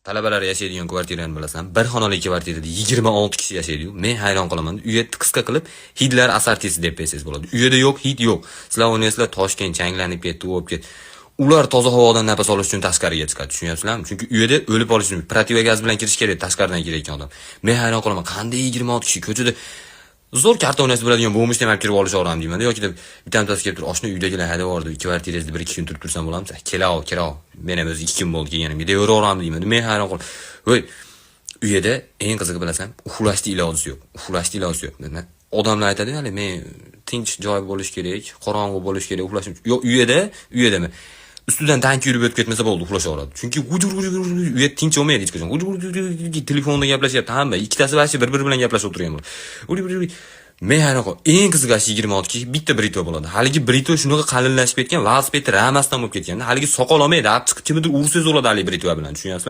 Talabalar yashaydigan kvartirani bilasan, bir xonali kvartirada 26 kishi yashaydi. Men hayron qolaman. U yerda qisqa qilib hidlar assortisi deb bersangiz bo'ladi. U yerda yo'q, hid yo'q. Sizlar o'ylaysizlar, Toshkent changlanib ketdi, u bo'lib ketdi. Ular toza havodan nafas olish uchun tashqariga chiqadi, tushunyapsizlarmi? Chunki u yerda o'lib olish uchun противогаз bilan kirish kerak, tashqaridan kelayotgan odam. Men hayron qolaman, qanday 26 kishi ko'chada zo'r karta o'ynashni biladigan bo'lmish ham olib kirib olishaveramiz deyman. Yoki deb bittasi kelib turib, "Oshna, uydagilar haydab yubordi, kvartirangizda 1-2 kun turib tursam bo'ladimi?" "Kelao, kelao. Men ham o'zi 2 kun bo'ldi kelganimga", deyveraveramiz deyman. Men hayron qolib, voy, u yerda eng qizig'i bilasan, uxlashni ilojisi yo'q. Uxlashni ilojisi yo'q. Nima? Odamlar aytadi, hali men tinch joy bo'lishi kerak, qorong'u bo'lishi kerak, uxlashim. Yo'q, u yerda ustidan tank yurib o'tib ketmasa bo'ldi, uxlashaveradi. Chunki g'ujur g'ujur g'ujur, u yer tinch bo'lmaydi hech qachon. G'ujur g'ujur, telefonda gaplashyapti hamma. Ikkitasi вообще bir-biri bilan gaplashib o'tirgan bo'ladi. Men hayron qoldim. Eng qizig'i shu 26 kishi bitta бритва bo'ladi. Haligi бритва shunaqa qalinlashib ketgan, velosiped ramasidan bo'lib ketgan. Haligi soqol olmaydi, olib chiqib kimnidir ursangiz bo'ladi haligi бритва bilan, tushunyapsizmi?